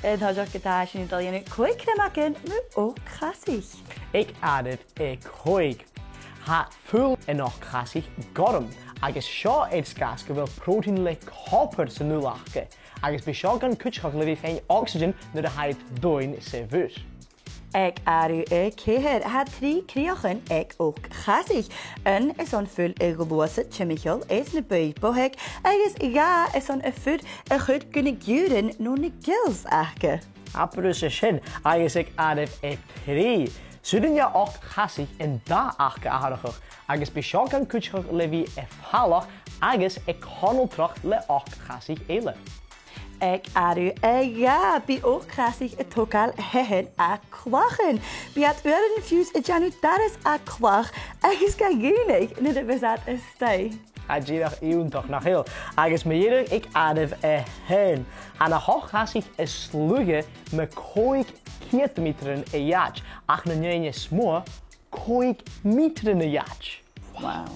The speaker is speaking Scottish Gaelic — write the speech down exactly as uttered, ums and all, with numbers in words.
An toiseach, ge-tà, sinn a' dol a dhèanamh còig criomagan mu ochd-chasaich. Aig àireamh a còig. Tha fuil an ochd-chasaich gorm, agus seo air sgàth 's gu bheil pròtein le copair san fhuil aca, agus bidh seo gan cuideachadh le bhith a' faighinn oxygen nuair a tha iad domhainn sa mhuir. Aig àireamh a ceithir, tha trì crìochan aig ochd-chasaich. Aon airson fuil a ghluasad timcheall air na buill bothaig, agus dhà airson am fuil a chur gu na giùran no na gills aca. Abair thusa sin, agus aig àireamh a trì, 's urrainn do ochd-chasaich an dath aca atharrachadh, agus bidh seo gan cuideachadh le bhith a' falach agus a' conaltradh le ochd-chasaich eile. Aig àireamh a dhà, bidh ochd-chasaich a' togail thaighean à clachan. Bidh iad uaireannan fiù 's a' dèanamh doras à clach agus ga dhùnadh nuair a bhios iad a-staigh. Tha e dìreach iongantach, nach eil? Agus mu dheireadh, aig àireamh a h-aon, tha na h-ochd-chasaich as lugha mu còig ceud meatairean a dh'fhaid, ach na h-aon as motha, còig meatairean a dh'fhaid. Wow.